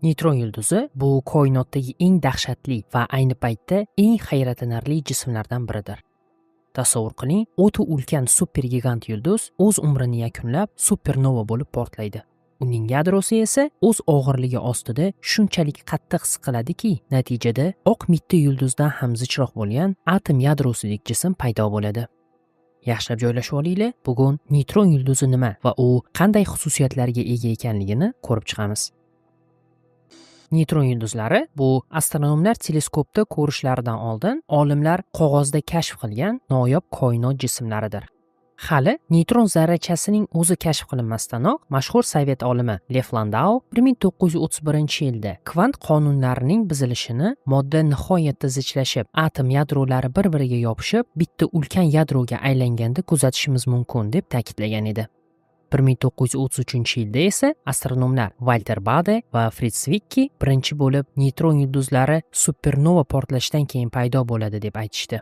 Neytron yulduzi bu koinotdagi eng dahshatli va ayni paytda eng hayratlanarli jismlardan biridir. Tasavvur qiling, o'ta ulkan supergigant yulduz o'z umrini yakunlab supernova bo'lib portlaydi. Uning yadrosi esa o'z og'irligi ostida shunchalik qattiq siqiladiki, natijada oq mitti yulduzdan ham zichroq bo'lgan atom yadrosidek jism paydo bo'ladi. Yaxshilab joylashib olinglar. Bugun neytron yulduzi nima va u qanday xususiyatlarga ega ekanligini ko'rib chiqamiz. Neytron yulduzlari bu astronomlar teleskopda ko'rishlaridan oldin olimlar qog'ozda kashf qilgan noyob koinot jismlaridir. Hali neytron zarrachasining o'zi kashf qilinmasdanoq mashhur sovet olimi Lev Landau 1931-yilda kvant qonunlarining buzilishini modda nihoyatda zichlashib, atom yadrolari bir-biriga yopishib, bitta ulkan yadroga aylanganda kuzatishimiz mumkin deb ta'kidlagan edi. 1933-yilda esa astronomlar Valter Bade va Fritz Zwicky birinchi bo'lib neytron yulduzlari supernova portlashidan keyin paydo bo'ladi deb aytishdi.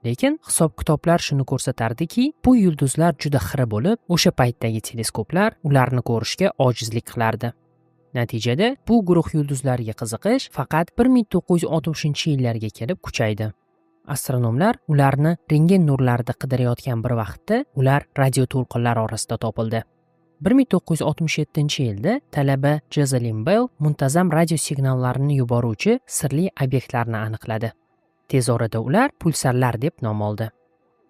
Lekin hisob-kitoblar shuni ko'rsatardiki, bu yulduzlar juda xira bo'lib, o'sha paytdagi teleskoplar ularni ko'rishga ojizlik qilardi. Natijada bu guruh yulduzlarga qiziqish faqat 1960-yillarga kelib kuchaydi. Astronomlar ularni rentgen nurlarida qidirayotgan bir vaqtda ular radio to'lqinlar orasida topildi. 1967-yilda talaba Jozalin Bell muntazam radio signallarini yuboruvchi sirli obyektlarni aniqladi. Tez orada ular pulsarlar deb nom oldi.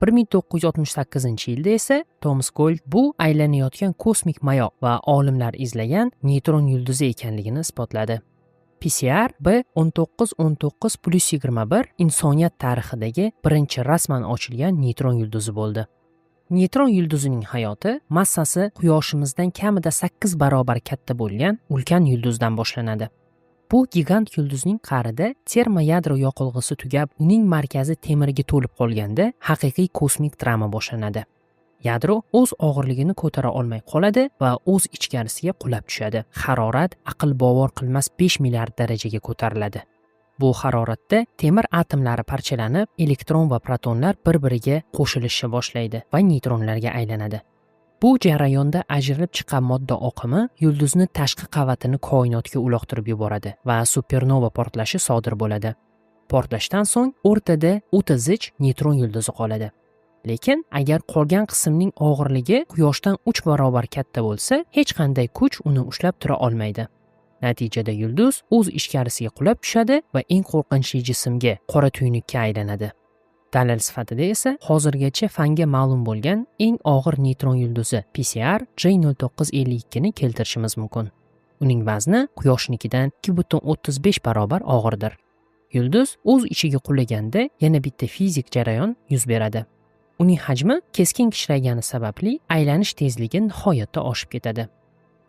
1968-yilda esa Tomas Gold bu aylanayotgan kosmik mayoq va olimlar izlagan neytron yulduzi ekanligini isbotladi. PCR B1919+21 insoniyat tarixidagi birinchi rasman ochilgan neytron yulduzi bo'ldi. Neytron yulduzining hayoti massasi Quyoshimizdan kamida 8 barobar katta bo'lgan ulkan yulduzdan boshlanadi. Bu gigant yulduzning qa'rida termoyadro yoqilg'isi tugab, uning markazi temirga to'lib qolganda haqiqiy kosmik drama boshlanadi. Yadro o'z og'irligini ko'tara olmay qoladi va o'z ichkarisiga qulab tushadi. Harorat aql bovar qilmas 5 milliard darajaga ko'tariladi. Bu haroratda temir atomlari parchalanib, elektron va protonlar bir-biriga qo'shilishni boshlaydi va neytronlarga aylanadi. Bu jarayonda ajralib chiqqan modda oqimi yulduzni tashqi qavatini koinotga uloqtirib yuboradi va supernova portlashi sodir bo'ladi. Portlashdan so'ng o'rtada o'ta zich neytron yulduzi qoladi. Lekin agar qolgan qismning og'irligi Quyoshdan 3 barobar katta bo'lsa, hech qanday kuch uni ushlab tura olmaydi. Natijada yulduz o'z ichkarisiga qulab tushadi va eng qo'rqinchli jismga, qora tuynukka aylanadi. Dalil sifatida esa hozirgacha fanga ma'lum bo'lgan eng og'ir neytron yulduzi PCR J0952 ni keltirishimiz mumkin. Uning vazni Quyoshnikidan 2.35 barobar og'irdir. Yulduz o'z ichiga qulaganda yana bitta fizik jarayon yuz beradi. Uning hajmi keskin kichlaygani sababli aylanish tezligi nihoyatda oshib ketadi.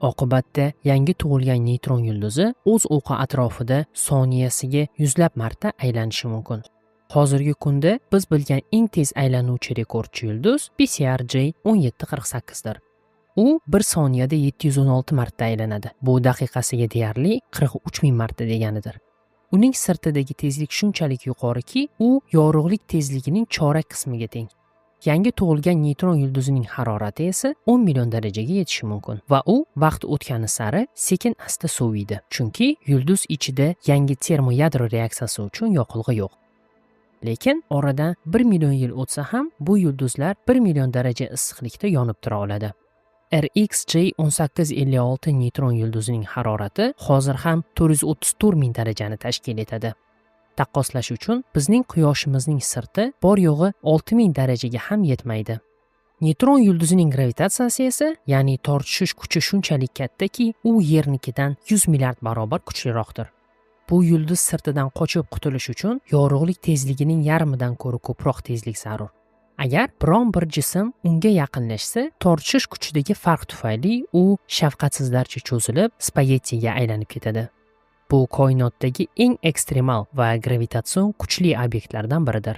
Oqibatda yangi tug'ilgan neytron yulduzi o'z o'qi atrofida soniyasiga yuzlab marta aylanishi mumkin. Hozirgi kunda biz bilgan eng tez aylanuvchi rekordchi yulduz PCR J1748 dir. U 1 soniyada 716 marta aylanadi. Bu daqiqasiga deyarli 43 ming marta deganidir. Uning sirtidagi tezlik shunchalik yuqoriki, u yorug'lik tezligining chorak qismiga teng. Yangi tug'ilgan neytron yulduzining harorati esa 10 million darajaga yetishi mumkin va u vaqt o'tgani sari sekin asta soviydi. Chunki yulduz ichida yangi termoyadro reaksiyasi uchun yoqilg'i yo'q. Lekin oradan 1 million yil o'tsa ham bu yulduzlar 1 million daraja issiqlikda yonib tura oladi. RxJ 1856 neytron yulduzining harorati hozir ham 434 ming darajani tashkil etadi. Taqqoslash uchun bizning Quyoshimizning sirti bor yo'g'i 6000 darajaga ham yetmaydi. Neytron yulduzining gravitatsiyasi esa, ya'ni tortishish kuchi shunchalik kattaki, u Yernikidan 100 milliard barobar kuchliroqdir. Bu yulduz sirtidan qochib qutulish uchun yorug'lik tezligining yarmidan ko'ra ko'proq tezlik zarur. Agar biron bir jism unga yaqinlashsa, tortishish kuchidagi farq tufayli u shafqatsizlarcha cho'zilib, spagettiga aylanib ketadi. Bu koinotdagi eng ekstremal va gravitatsion kuchli obyektlardan biridir.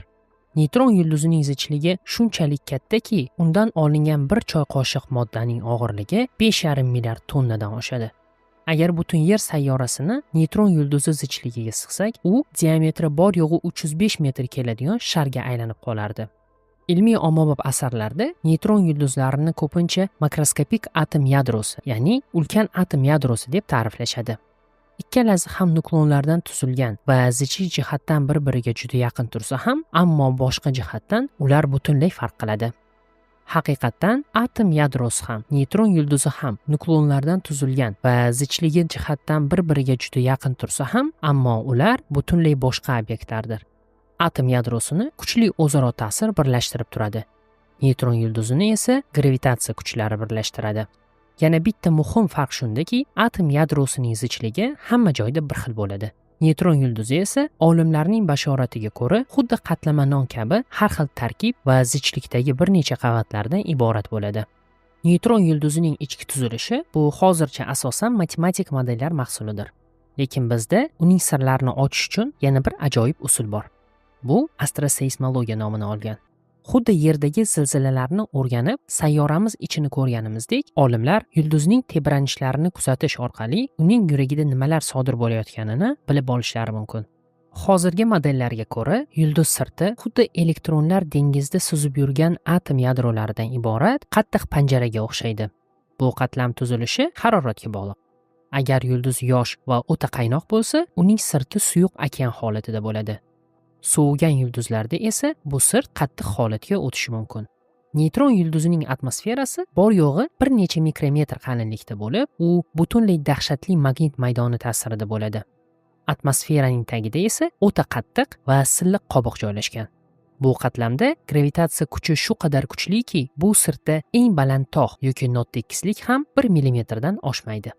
Neytron yulduzining zichligi shunchalik kattaki, undan olingan bir choy qoshiq moddaning og'irligi 5,5 milliard tonnadan oshadi. Agar butun Yer sayyorasini neytron yulduzi zichligiga sig'sak, u diametri bor yo'g'i 305 metr keladigan sharga aylanib qolardi. Ilmiy ommabop asarlarda neytron yulduzlarini ko'pincha makroskopik atom yadrosi, ya'ni ulkan atom yadrosi deb ta'riflashadi. Ikkalasi ham nuklonlardan tuzilgan va zichlik jihatdan bir-biriga juda yaqin tursa ham, ammo boshqa jihatdan ular butunlay farq qiladi. Haqiqatdan atom yadrosi ham, neytron yulduzi ham nuklonlardan tuzilgan va zichligi jihatdan bir-biriga juda yaqin tursa ham, ammo ular butunlay boshqa obyektlardir. Atom yadrosini kuchli o'zaro ta'sir birlashtirib turadi. Neytron yulduzini esa gravitatsiya kuchlari birlashtiradi. Yana bitta muhim farq shundaki, atom yadrosining zichligi hamma joyda bir xil bo'ladi. Neytron yulduzi esa olimlarning bashoratiga ko'ra xuddi qatlama non kabi har xil tarkib va zichlikdagi bir necha qavatlardan iborat bo'ladi. Neytron yulduzining ichki tuzilishi bu hozircha asosan matematik modellar mahsulidir. Lekin bizda uning sirlarini ochish uchun yana bir ajoyib usul bor. Bu astroseysmologiya nomini olgan. Xuddi yerdagi zilzilalarni o'rganib, sayyoramiz ichini ko'rganimizdek, olimlar yulduzning tebranishlarini kuzatish orqali uning yuragida nimalar sodir bo'layotganini bilib olishlari mumkin. Hozirgi modellarga ko'ra, yulduz sirti xuddi elektronlar dengizda suzib yurgan atom yadrolaridan iborat qattiq panjaraga o'xshaydi. Bu qatlam tuzilishi haroratga bog'liq. Agar yulduz yosh va o'ta qaynoq bo'lsa, uning sirti suyuq okean holatida bo'ladi. Sovigan yulduzlarda esa bu sirt qattiq holatga o'tishi mumkin. Neytron yulduzining atmosferasi bor yo'g'i bir necha mikrometr qalinlikda bo'lib, u butunlay dahshatli magnit maydoni ta'sirida bo'ladi. Atmosferaning tagida esa o'ta qattiq va silliq qobiq joylashgan. Bu qatlamda gravitatsiya kuchi shu qadar kuchliki, bu sirtda eng baland tog' yoki notekislik ham 1 millimetrdan oshmaydi.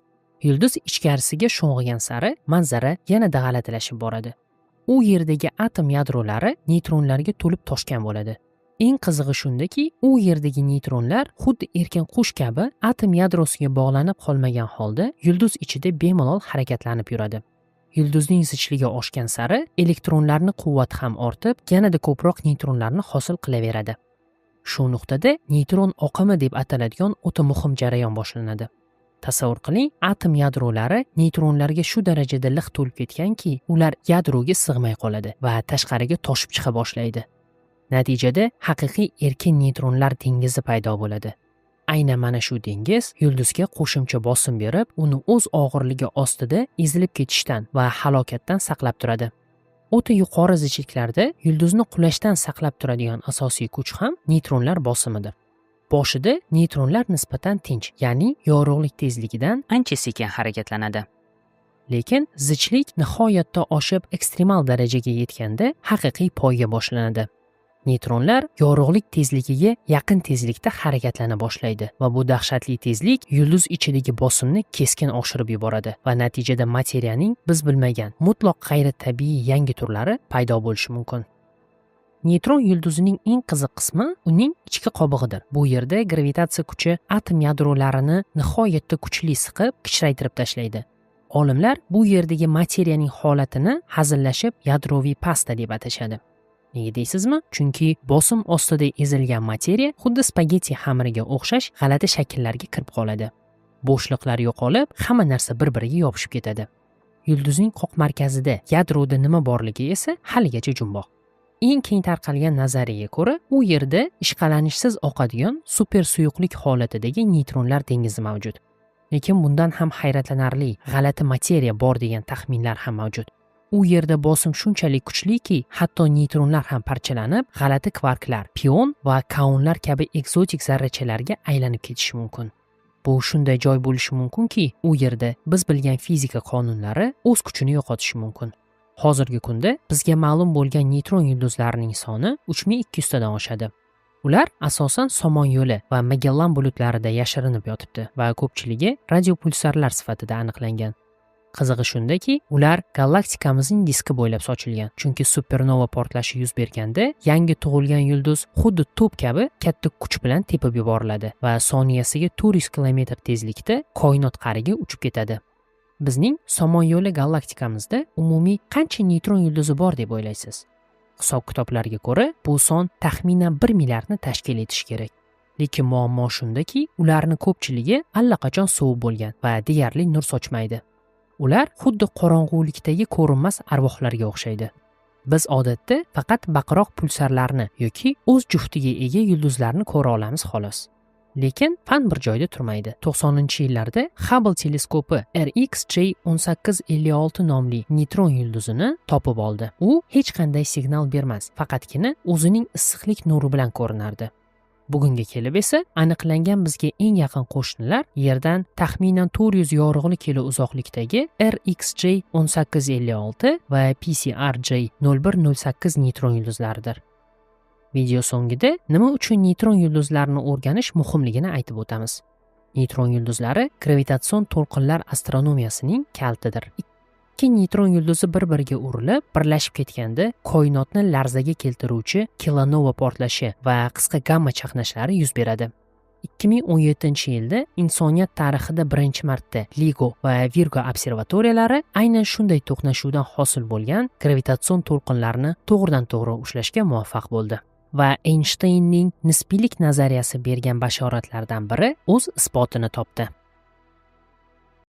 Yulduz ichkarisiga sho'ng'igan sari manzara yanada g'alatilashib boradi. U yerdagi atom yadrolari neytronlarga to'lib toshgan bo'ladi. Eng qizig'i shundaki, u yerdagi neytronlar xuddi erkin qush kabi atom yadrosiga bog'lanib qolmagan holda yulduz ichida bemalol harakatlanib yuradi. Yulduzning zichligi oshgan sari elektronlarning quvvati ham ortib, yanada ko'proq neytronlarni hosil qilaveradi. Shu nuqtada neytron oqimi deb ataladigan o'ta muhim jarayon boshlanadi. Tasavvur qiling, atom yadrolari neytronlarga shu darajada liq to'lib ketganki, ular yadroga sig'may qoladi va tashqariga toshib chiqa boshlaydi. Natijada haqiqiy erkin neytronlar dengizi paydo bo'ladi. Aynan mana shu dengiz yulduzga qo'shimcha bosim berib, uni o'z og'irligi ostida ezilib ketishdan va halokatdan saqlab turadi. O'ta yuqori zichliklarda yulduzni qulashdan saqlab turadigan asosiy kuch ham neytronlar bosimidir. Boshida neytronlar nisbatan tinch, ya'ni yorug'lik tezligidan ancha sekin harakatlanadi. Lekin zichlik nihoyatda oshib ekstremal darajaga yetganda haqiqiy poyga boshlanadi. Neytronlar yorug'lik tezligiga yaqin tezlikda harakatlana boshlaydi va bu dahshatli tezlik yulduz ichidagi bosimni keskin oshirib yuboradi va natijada materiyaning biz bilmagan mutlaq g'ayritabiiy yangi turlari paydo bo'lishi mumkin. Neytron yulduzining eng qiziq qismi uning ichki qobig'idir. Bu yerda gravitatsiya kuchi atom yadrolarini nihoyatda kuchli siqib, kichraytirib tashlaydi. Olimlar bu yerdagi materiyaning holatini hazillashib yadroviy pasta deb atashadi. Nega deysizmi? Chunki bosim ostida ezilgan materiya xuddi spagetti xamiriga o'xshash g'alati shakllarga kirib qoladi. Bo'shliqlar yo'qolib, hamma narsa bir-biriga yopishib ketadi. Yulduzning qoq markazida yadroda nima borligi esa haligacha jumboq. Eng keng tarqalgan nazariyaga ko'ra, u yerda ishqalanishsiz oqadigan super suyuqlik holatidagi neytronlar dengizi mavjud. Lekin bundan ham hayratlanarli g'alati materiya bor degan taxminlar ham mavjud. U yerda bosim shunchalik kuchliki, hatto neytronlar ham parchalanib, g'alati kvarklar, pion va kaonlar kabi ekzotik zarrachalarga aylanib ketishi mumkin. Bu shunday joy bo'lishi mumkinki, u yerda biz bilgan fizika qonunlari o'z kuchini yo'qotishi mumkin. Hozirgi kunda bizga ma'lum bo'lgan neytron yulduzlarining soni 3200 tadan oshadi. Ular asosan Somon yo'li va Magellan bulutlarida yashirinib yotibdi va ko'pchiligi radiopulsarlar sifatida aniqlangan. Qizig'i shundaki, ular galaktikamizning diski bo'ylab sochilgan, chunki supernova portlashi yuz berganda yangi tug'ilgan yulduz xuddi to'p kabi katta kuch bilan tepib yuboriladi va soniyasiga 400 kilometr tezlikda koinot qa'riga uchib ketadi. Bizning Somon yo'li galaktikamizda umumiy qancha neytron yulduzi bor deb o'ylaysiz? Hisob-kitoblarga ko'ra, bu son taxminan 1 milliardni tashkil etishi kerak. Lekin muammo shundaki, ularning ko'pchiligi allaqachon sovib bo'lgan va deyarli nur sochmaydi. Ular xuddi qorong'ulikdagi ko'rinmas arvohlarga o'xshaydi. Biz odatda faqat baqiroq pulsarlarni yoki o'z juftiga ega yulduzlarni ko'ra olamiz xolos. Lekin fan bir joyda turmaydi. 90-yillarda Hubble teleskopi RxJ 1856 nomli neytron yulduzini topib oldi. U hech qanday signal bermas, faqatgina o'zining issiqlik nuri bilan ko'rinardi. Bugunga kelib esa aniqlangan bizga eng yaqin qo'shnilar Yerdan taxminan 400 yorug'lik yili uzoqlikdagi RxJ 1856 va PCRJ 0108 neytron yulduzlaridir. Video so'ngida nima uchun neytron yulduzlarini o'rganish muhimligini aytib o'tamiz. Neytron yulduzlari gravitatsion to'lqinlar astronomiyasining kalitidir. Ikki neytron yulduzi bir-biriga urilib, birlashib ketganda koinotni larzaga keltiruvchi kilonova portlashi va qisqa gamma chaqnashlari yuz beradi. 2017-yilda insoniyat tarixida birinchi marta LIGO va Virgo observatoriyalari aynan shunday to'qnashuvdan hosil bo'lgan gravitatsion to'lqinlarni to'g'ridan-to'g'ri ushlashga muvaffaq bo'ldi. Va Eynshteynning nisbiylik nazariyasi bergan bashoratlardan biri o'z isbotini topdi.